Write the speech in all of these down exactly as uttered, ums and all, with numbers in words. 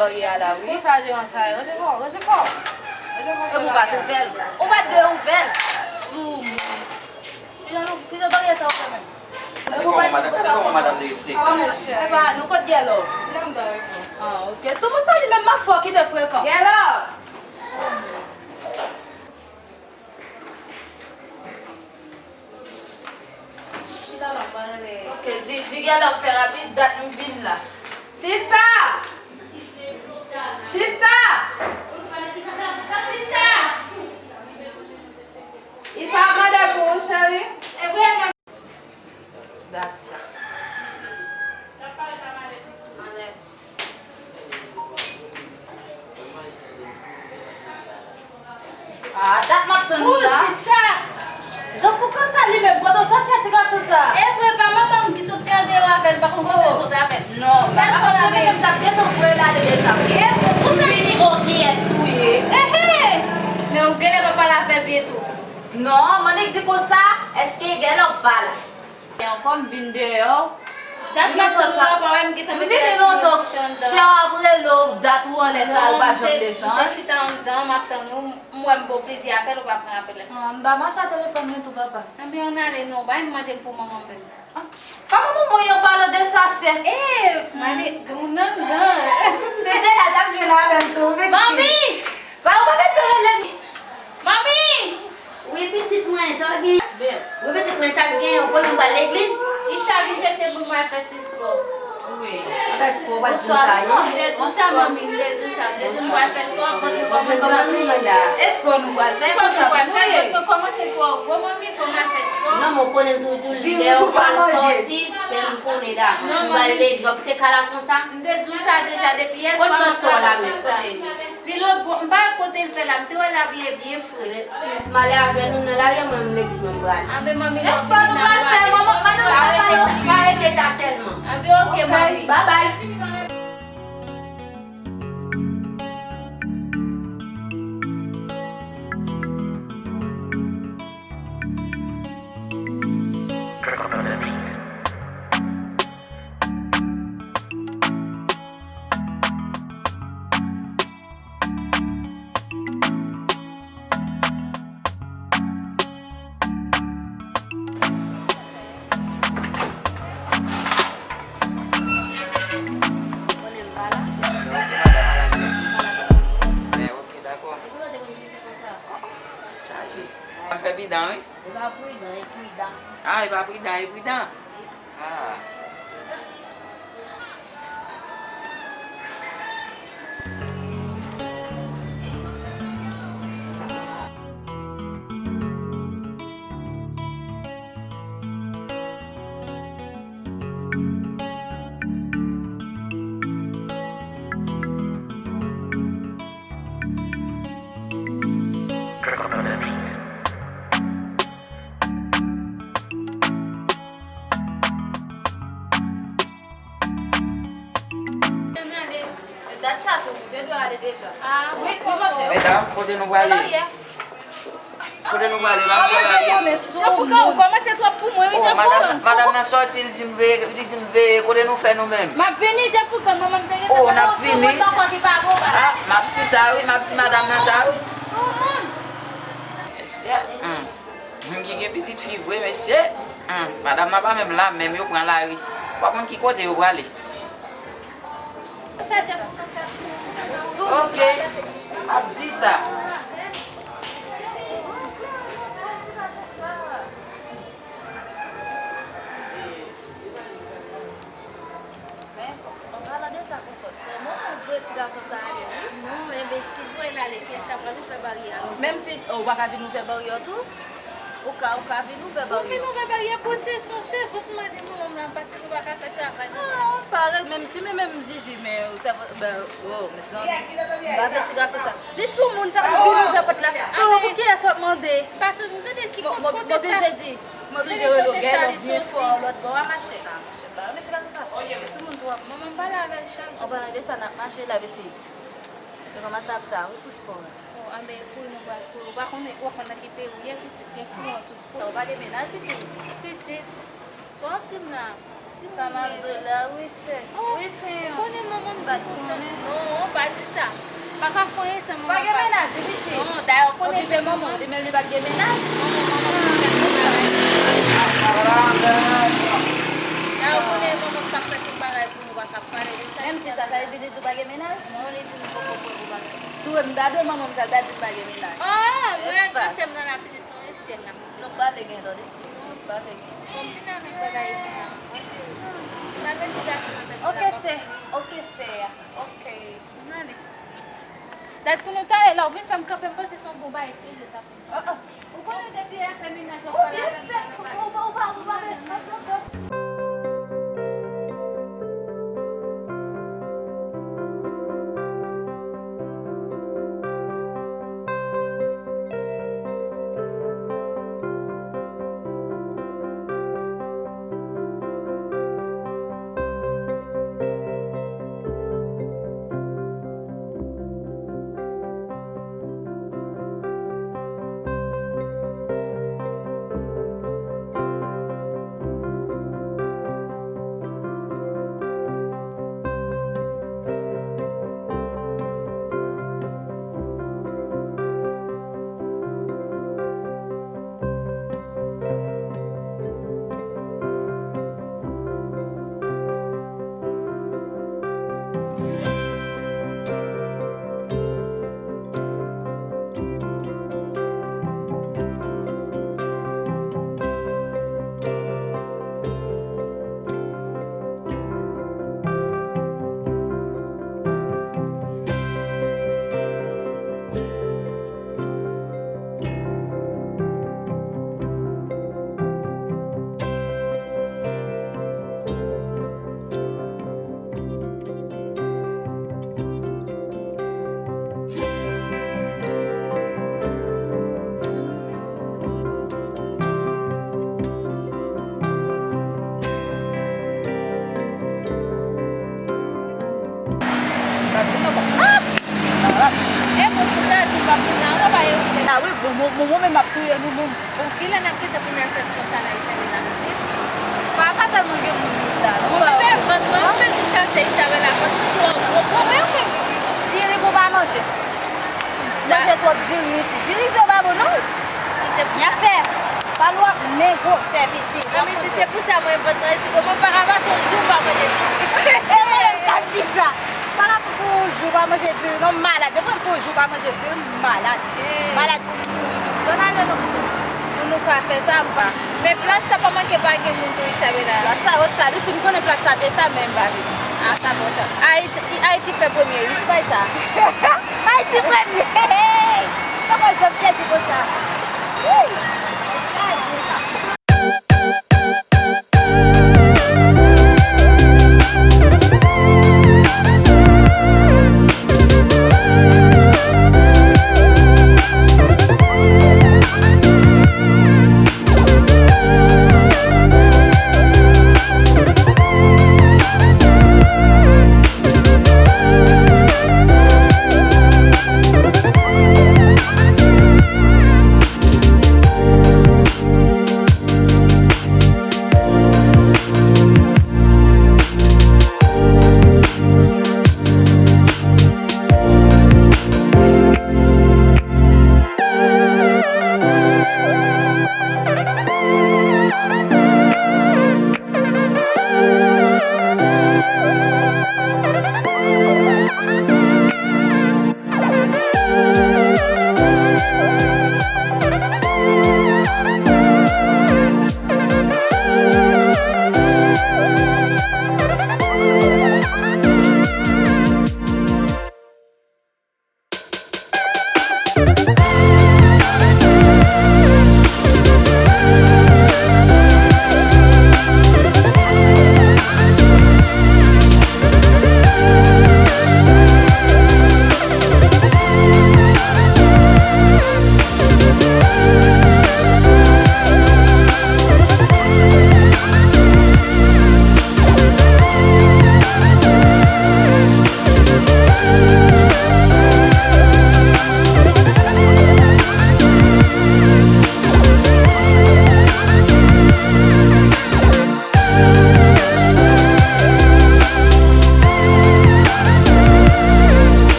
Barye a la, wi. Konsa, jeran sa, ranje kò, ranje kò. Ranje kò. E pou w pa t ouvè l. Ou pa t dwe ouvè l. Sou moun. Kijan nou, kijan barye sa ouvè menm? E pou w pa t ouvè l. Kòman madanm te respekte? Kòman, cheri? Epa, nou kot Gèlòv? Nan m dòmi tou. Ah, ok. Sou moun sa li menm, m ap fè w kite frekan. Gèlòv! Chita la, m pral rele. Ok, di, di Gèlòv fè rapid, dat m vin la. Sista! Sista! Sista! Ifa mande pou ou, cheri. Dat sa. Anlè. Ah, dat m ap tann ou la. Sista! Jan fou konsa li menm, kote w soti a ti gason sa? E vre, pa manman m ki soti andeyò avè l, pa konn kote l sot avè l. Non, sa l fè la menm, m t ap gentan voye l ale deja. E vre, konsa. M vini, o, kiyès ou ye? Ehe! Men ou genlè pa pale avè l byen tou. Non, m annik di konsa, èske Gèlòv pa la? E ankò m vin deyò. Dat m ap tann ou la, pa wè m gentan mete lèt sou mwen kouche anndan. M vini lontan, sè w ap rele w, dat ou anlè sa, ou pa janm desann. Non, m te, m te chita anndan, m ap tann ou, m wè m ba w plizyè apèl, ou pa pran apèl la. Ah, m pa mache a telefòn mwen tou, papa. Anben, ann ale non, bay m mande m pou manman m menm. Ah, kòman manman w ye, an palan de sa, sè? Eh, male, grann anndan. Se de la t ap jwenn avè m tou, pitit. Manmi! Ba, ou pa bezwen rele li. Manmi! Wi, pitit mwen, sa w gen? Wi, pitit mwen, sa k gen? Ou konnen m pral legliz? Isa vin chèche pou m pral fè ti spò. Wi. Fè spò, w pa t di m sa, non? M te di w sa, manmi, m te di w sa. M te di w m pral fè spò, vant mwen kòmanse antre. Espò nou pral fè konsa pou nou ye. Vant mwen kòmanse twò gwo, manmi, fò m al fè spò. Non, men w konnen m toujou di w lè w pral sòti, fè m konnen davans. Ou pral legliz, w ap kite kay la konsa? M te di w sa deja depi yè swa, m ap fè konsa. Pi lòt bò, m pa wè kote l fè la, m te wè l abiye byen fre. M ale avè nou nan lari a, mwen menm legliz mwen m prale. Anben manmi, espò nou pral fè, manman, madanm sa pa yo. Pa rete ta sèlman. Anben, ok, manmi. Bye bye. Konnen m pa la. Ok, madanm, al al, mèsi. Mè, ok, dakò. Epi w te konn fizik konsa? Chaje. M fè pridan, wi. E pa pridan, e pridan. Ah, e pa pridan, e pridan. Ah. Ann ale. Dat sa tou, ou te dwe ale deja. Ah, wi, wi, monchè. Medam, kote nou prale? Kote nou prale? N ap fè bagay. Jan Foukan, ou kòmanse twòp pou mwen, wi, Jan Foukan. Madanm nan sòti, li di m veye, li di m veye. Kote nou fè nou menm? M ap vini, Jan Foukan, manman m te gentan. Oh, n ap vini. Ah, m ap di sa, wi, m ap di madanm nan sa, wi. Soumoun. Mesye, hmm. Moun ki gen pitit fi vre, mesye. Hmm, madanm nan pa menm la, menm yo pran lari. Pa konn ki kote yo prale. Ok, m ap di sa. Men, an palan de sa, konpòt, fò manman w voye ti gason sa ale, wi. Non, enbesil, voye l ale, kiyès k ap pral ouvè baryè a? Menm si, oh, ou pa ka vin ouvè baryè tou? Ou ka, ou ka vin ouvè baryè. Ou vin ouvè baryè, posesyon, sèvant mande manman m la, m pati, ou pa ka fè travay nan. Ah, parèt, menm si, men menm zizi, men, sèvant, ben, oh, mezanmi. M pa vle ti gason sa. Li soumoun, tankou vin ouvè pòt la. Oh, pou kiyès w ap mande? Paske m tande ki kote sa. M oblije rele w, Gèlòv byen fò lòt bò a, machè. Ah, machè, pa renmen ti gason sa. Li soumoun twòp. Manman m pale avè l chak jou. An palan de sa, n ap mache la, pitit. Yo kòmanse ap ta, wi, pou spò a. Oh, anben, kouri nou pral kouri. Ou pa konnen, ou pa konn nan ki peyi ou ye, pitit. Gen kouran tout kote. Ou pa gen mennaj, pitit? Pitit. Sa w ap di m la? Sa m ap di w la, wi, sè. Wi, sè. Ou konnen manman m di konsa. Non, pa di sa. Pa ka fè anyen san manman pa. Pa gen mennaj, li piti. Non, dayè, ou konnen se manman. Li menm li pa t gen mennaj? Non, manman m pa t gen mennaj. Dayè, ou konnen manman m t ap fè tout bagay pou nou, pa t ap pale de sa. Menm si sa, sa vle di li di w pa gen mennaj? Non, li di nou poko prè pou bagay sa. Tou, m ta dwe manman m sa, l ta di m pa gen mennaj. Oh, mwen ak sè m nan la pitit, se yon sè m nan. Nou pa vle gen, tande. Nou pa vle gen. Bon, m vin avèk bagay etid la, mwen cheri. Ti bagay ti gason nan tèt la. Ok, sè. Ok, sè. Ok. N ale. Dat pou nou ta ye la, ou vin fè m kanpe, m panse se yon bon bagay serye, sa. Oh, oh. Ou konnen depi afè mennaj la, ou pa, ou pa, ou pa, ou pa respèkte. Ah wi, bon, bon, bon, bon, men m ap touye nou menm. Bon, kilè n ap gentan pou n al fè spò sa la, Isabela, pitit? Pa, pa tèlman gen moun la, non. Bon, bebe, vant mwen, ou bezwen kase, Isabela, vant mwen twò gwo. Bon, men, men, diri pou pa manje. Manje twòp diri isi. Diri sa pa bon, non. Si se pou sa. Fè, pa nou ap men gwosè piti. Non, men si se pou sa, mwen vant mwen isi, mwen pa ka pase yon jou pa manje diri. E mwen menm k ap di sa. Pa ka pase yon jou pa manje diri, non, m malad. Depi m fè yon jou pa manje diri, m malad. Malad pou m mouri, pitit. Ann ale non, pitit. Pou nou ka fè sa, m pa. Men plas sa pa manke pa gen moun tou, Isabela. Plas sa, o, sa, wi, si m konnen plas sa te sa, men m pa vini. A, sa bon, sa. Ayiti, Ayiti fè premye, wi, se pa sa. Ayiti premye! Kòman jan m sezi konsa? Wi!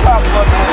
Papa, non.